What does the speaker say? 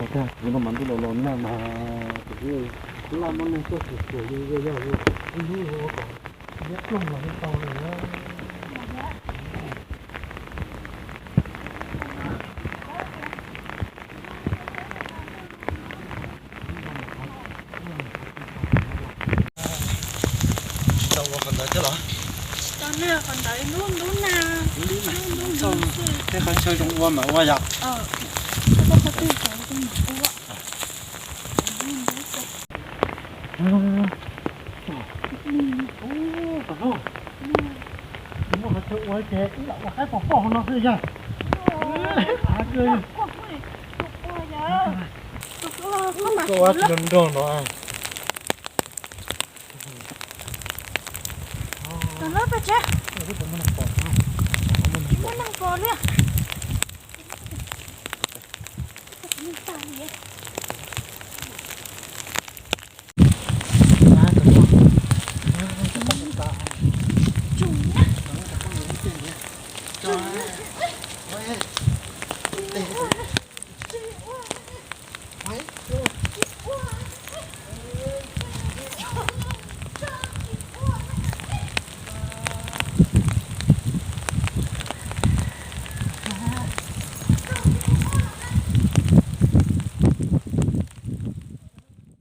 Tag kis no mas ntuj los los nag mas, laj muab neeg tuaj xyuas xyuas yus yog ib lub ua kom liab ploog los yeej tau li. Tsis tau ua qhov ntawd thiab los? Tau na, qhov ntawd lub ntub na. Tej qhov chaw zoo ua mas ua yom. Muaj qhov chaw ua ces ib yam ua qaib pos poj hauv no xwb yog. Koj ua tsis nrog nrog no. Tawm lawm peb tsev. Muaj neeg pom li.